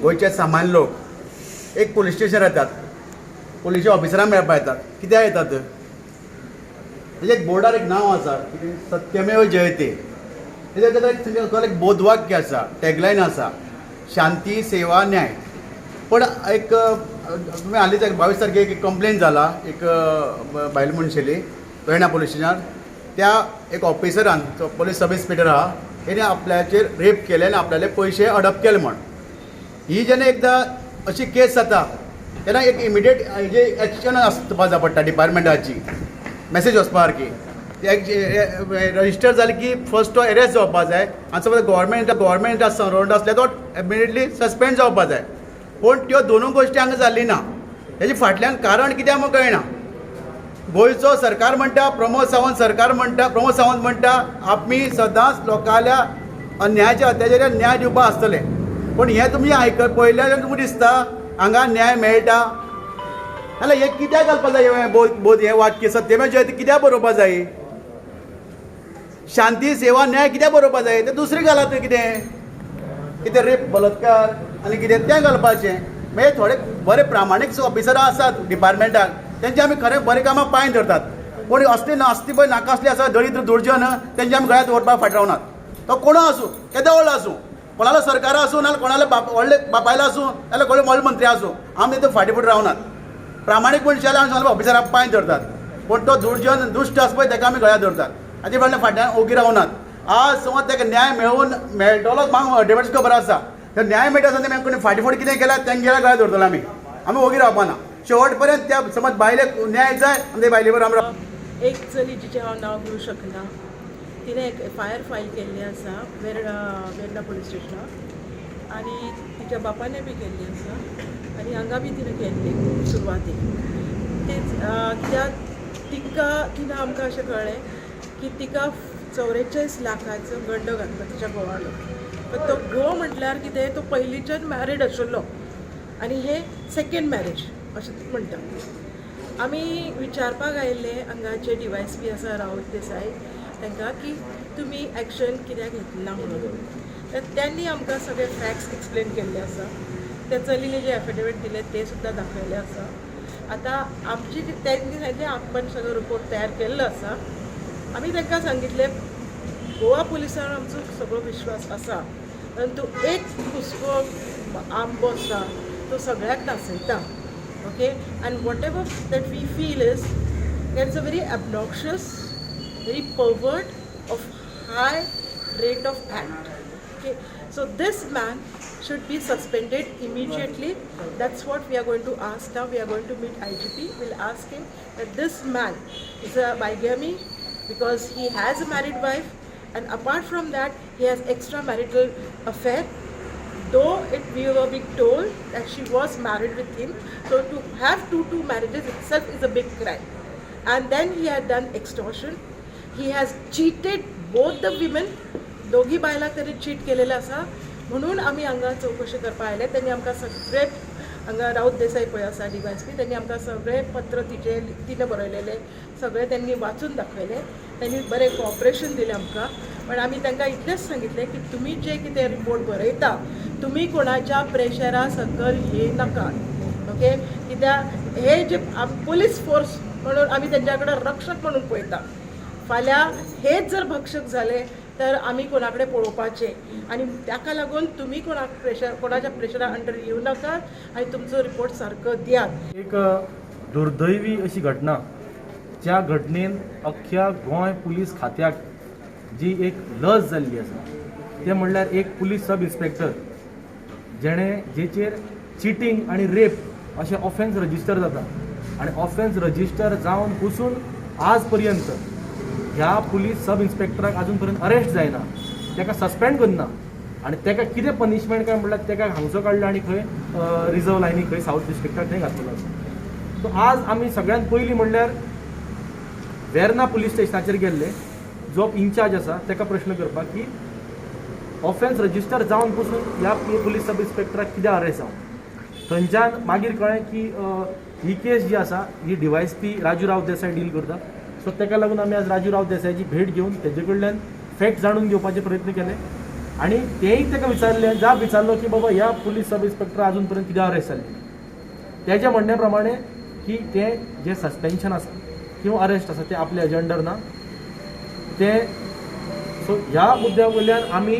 गोंयचे सामान्य लोक एक पुलीस स्टेशन येतात, पुलिशे ऑफिसरांक मेळपाक येतात. कित्याक येतात? तेजें एक बोर्डार एक नांव आसा, कितें सत्यमेव जयते. तेजें एक बोधवाक्य आसा, टॅगलायन आसा, शांती सेवा न्याय. पण एक तुमी हालींच एक 22 तारखेक एक कंप्लेन जाला एक बायल मनशेली वेर्णा पुलीस स्टेशनार. त्या एक ऑफिसरान, जो पुलीस सब इन्स्पेक्टर आहा, तेणे आपल्याचेर रेप केले आनी आपल्याले पयशे हडप केले म्हण. ही जेन्ना एकदां अशी केस जाता तेन्ना एक इमिडिएट जे एक्शन आसपा जाय पडटा डिपार्टमेंटाची, मॅसेज वचपा सारकी. रजिस्टर जाली की फर्स्ट तो एरेस्ट जावपा जाय आनी समज गव्हर्मेंट सर्वंट आसल्यार तो इमिडिएटली सस्पेंड जावपा जाय. पूण त्यो दोनूय गोश्टी हांगा जाल्ली ना. हेजे फाटल्यान कारण कितें आमकां कळना. गोंयचो सरकार म्हणटा, प्रमोद सावंत सरकार म्हणटा, प्रमोद सावंत म्हणटा आमी सदांच लोकांल्या अन्यायाच्या अत्याचाराक न्याय दिवपा आसतले. पूण हें तुमी आयक पळयल्यार तुमकां दिसता हांगा न्याय मेळटा जाल्यार हें कित्याक घालपा जाय? हें बोध बोध हें वाक्य सत्यमेव जयते कित्याक बरोवपा जाय? शांती सेवा न्याय कित्याक बरोवपा जाय? तें दुसरें घालात, कितें कितें रेप बलात्कार आनी कितें तें घालपाचें. मागीर थोडे बरे प्रामाणीक ऑफिसरां आसात डिपार्टमेंटाक, तेंचे आमी खरें बरें कामां पांय धरतात. पूण असली ना असली पळय नाका असली आसा दळिद्र दुर्जन, तेंचे आमी गळ्यात दवरपाक फाट रावनात. तो कोणो आसूं, केदो व्हडलो आसूं, कोणालो सरकार आसूं, नाल्यार कोणालो बाप व्हडले बापायलो आसूं, नाल्यार कोण व्हडले मंत्री आसूं, आमी तें फाटीं फुडें रावनात. प्रामाणीक मनशां आमी ऑफिसराक पांय धरतात, पूण तो दुर्जन दुश्ट आसा पळय तेका आमी गळ्यात धरतात. हाचे फाटल्यान फाटल्यान ओगी रावनात. आज समज ताका न्याय मेळून मेळटलोच म्हाका 100% खबर आसा. तर न्याय मेळटा आसतना तेमी कोणी फाटीं फुडें कितें केल्यार तेंगेल्या गळ्यात धरतले आमी. आमी ओगी रावपाना शेवट पर्यंत. त्या समज बायलेक न्याय जाय आनी ते बायले बरोबर आमी एक चली जिचें हांव नांव घेवं शकना, तिणें एक एफ I R file केल्ली आसा वेर्णा पुलीस स्टेशनार आनी तिच्या बापाने बी केल्ली आसा आनी हांगा बी तिणें केल्ली सुरवातीक. तेच कित्याक तिका तिणें आमकां अशें कळ्ळें की तिका 44 लाखाचो गंडो घातला तिच्या घोवालो. पण तो घोव म्हटल्यार कितें, तो पयलींच्यान मॅरीड आशिल्लो आनी हे सेकंड मॅरेज अशें म्हणटा. आमी विचारपाक आयिल्ले हांगाचे डिवायस पी आसा राऊत देसाय तांकां की तुमी एक्शन कित्याक घेतला म्हणून. तर त्यांनी आमकां सगळे फॅक्ट्स एक्सप्लेन केल्ले आसा. त्या चलीने जे एफिडेवीट दिले ते सुद्दां दाखयले आसा. आतां आमची त्यांनी सांगितलें आपण सगळो रिपोर्ट तयार केल्लो आसा. आमी तांकां सांगितलें, गोवा पुलिसांर आमचो सगळो विश्वास आसा, परंतु एक कुसको आंबो आसा तो सगळ्याक नासयता. Okay, and whatever that we feel is that it's a very obnoxious, very pervert of high rate of act. Okay, so this man should be suspended immediately. That's what we are going to ask now. We are going to meet IGP. We'll ask him that this man is a bigamy because he has a married wife, and apart from that, he has extramarital affair. Though it we were being told that she was married with him, so to have two marriages itself is a big crime. And then he had done extortion. He has cheated both the women. दोघी बायलांक ताणें चीट केलेलें आसा म्हणून आमी हांगा चवकशी करपाक आयले. तेणी आमकां सगळे, हांगा राऊत देसाई पळय आसा डिवायस पी, त्यांनी आमकां सगळे पत्र तिचे तिणें बरयलेले सगळे त्यांनी वाचून दाखयले. त्यांनी बरें कॉपरेशन दिलें आमकां. पण आमी तांकां इतलेंच सांगितलें की तुमी जे कितें रिपोर्ट बरयता, तुमी कोणाच्या प्रेशरा सकयल येनाका. ओके, कित्याक हे जे पुलीस फोर्स म्हणून आमी तेंच्या कडेन रक्षक म्हणून पळयता. फाल्यां हेच जर भक्षक जाले तर आमी कोणा कडेन पळोवपाचें? आनी ताका लागून तुमी कोणाक प्रेशर, कोणाच्या प्रेशरा अंडर येवं नाकात आनी तुमचो रिपोर्ट सारको दियात. एक दुर्दैवी अशी घटना, ज्या घटनेन अख्ख्या गोंय पुलीस खात्याक जी एक लज जाल्ली आसा, तें म्हणल्यार एक पुलीस सब इन्स्पेक्टर जेणे जेचेर चिटींग आनी रेप अशें ऑफेन्स रजिस्टर जाता आनी ऑफेन्स रजिस्टर जावन पसून आज पर्यंत ह्या पुलीस सब इन्स्पेक्टराक अजून पर्यंत अरेस्ट जायना, ताका सस्पेंड करना आनी ताका कितें पनिशमेंट काय म्हणल्यार ताका हांगचो काडलो आनी खंय रिजर्व लायनी खंय सावथ डिस्ट्रिक्टाक थंय घातलेलो आसा. सो आज आमी सगळ्यांत पयलीं म्हणल्यार वेर्ना पुलीस स्टेशनाचेर गेल्ले, जो इन्चार्ज आसा ताका प्रश्न करपाक की ऑफेन्स रजिस्टर जावन पसून ह्या पुलीस सब इन्स्पेक्टराक कित्याक अरेस्ट जावं. थंयच्यान मागीर कळ्ळें की ही केस जी आसा ही डिवायस पी राजू राव देसाय डील करता. सो ताका लागून आमी आज राजू राव देसायाची भेट घेवन तेजे कडल्यान फॅक्ट जाणून घेवपाचे प्रयत्न केले. आनी तेंय ताका विचारलें, जाप विचारलो की बाबा ह्या पुलीस सब इन्स्पेक्टर अजून पर्यंत कित्याक अरेस्ट जाल्ली. तेज्या म्हणण्या प्रमाणे की तें जें सस्पेन्शन आसा किंवा अरेस्ट आसा तें आपल्या एजंडर ना तें. सो ह्या मुद्द्या वयल्यान आमी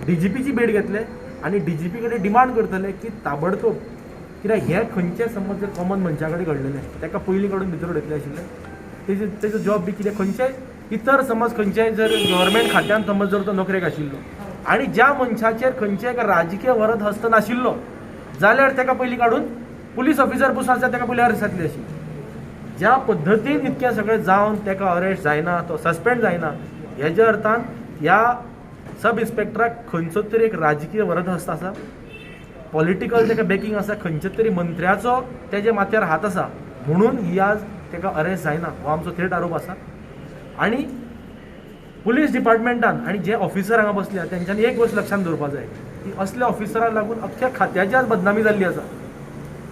डीजीपीची भेट घेतले आनी डीजीपी कडेन डिमांड करतले की ताबडतोब, कित्याक हें खंयचें समज जर कॉमन मनशा कडेन घडलेलें ताका पयलीं काडून भितर उडयतले आशिल्ले, तेजो जॉब बी कितें खंयचेय इतर समज खंयच्याय जर गव्हर्मेंट खात्यान समज जर तो नोकरेक आशिल्लो आनी ज्या मनशाचेर खंयच्याय एका राजकीय वरद हस्त नाशिल्लो जाल्यार ताका पयलीं काडून पुलीस ऑफिसर पसून आसा ताका पयलीं अरेस्ट जातली आशिल्ली. ज्या पद्दतीन इतकें सगळें जावन ताका अरेस्ट जायना, तो सस्पेंड जायना, हेज्या अर्थान ह्या सब इन्स्पेक्टराक खंयचो तरी एक राजकीय वरदहस्त आसा, पॉलिटिकल ताका बॅकिंग आसा, खंयच्या तरी मंत्र्याचो तेज्या माथ्यार हात आसा म्हणून ही आज ताका अरेस्ट जायना हो आमचो थेट आरोप आसा. आनी पुलीस डिपार्टमेंटान आनी जे ऑफिसर हांगा बसल्या तेंच्यांनी एक गोश्ट लक्षांत दवरपा जाय की असल्या ऑफिसराक लागून अख्ख्या खात्याची आज बदनामी जाल्ली आसा.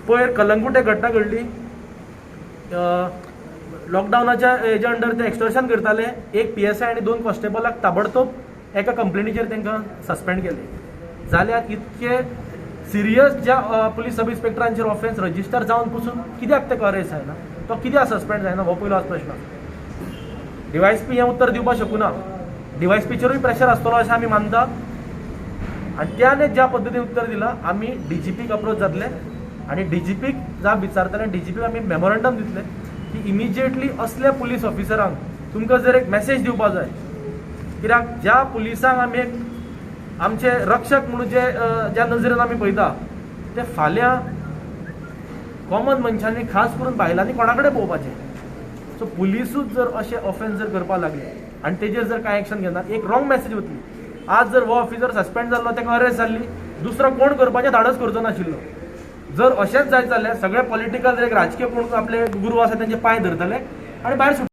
पयर कलंगूट एक घटना घडली, लॉकडावनाच्या हेज्या अंडर ते एक्स्टॉर्शन करताले, एक PSI आनी 2 कॉन्स्टेबलाक ताबडतोब एका कंप्लेनीचेर तांकां सस्पेंड केले. जाल्यार इतके सिरियस ज्या पुलीस सब इन्स्पेक्टरांचेर ऑफेन्स रजिस्टर जावन पसून कित्याक ताका अरेस्ट जायना, तो कित्याक सस्पेंड जायना हो पयलो आज प्रश्न आसा. डीवायएसपी हें उत्तर दिवपाक शकना, डीवायएसपीचेरूय प्रेशर आसतलो अशें आमी मानता आनी त्याने ज्या पद्दतीन उत्तर दिलां आमी डीजीपीक अप्रोच जातले आनी डीजीपीक जाप विचारतले आनी डीजीपीक आमी मेमोरंडम दितले की इमिजिएटली असल्या पुलीस ऑफिसरांक तुमकां जर एक मॅसेज दिवपा जाय, कित्याक ज्या पुलिसांक आमी एक आमचे रक्षक म्हणून जे ज्या नजरेन आमी पळयता ते फाल्यां कॉमन मनशांनी खास करून बायलांनी कोणा कडेन पळोवपाचें. सो पुलिसूच जर अशें ऑफेन्स जर करपाक लागले आनी तेजेर जर कांय एक्शन घेना एक रॉंग मॅसेज वतली. आज जर हो ऑफिसर सस्पेंड जाल्लो ताका अरेस्ट जाल्ली, दुसरो कोण करपाचें धाडस करचो नाशिल्लो. जर अशेंच जायत जाल्यार सगळे पॉलिटिकल एक राजकीय कोण आपले गुरू आसा तेंचे पांय धरतले आनी भायर सुट्टले.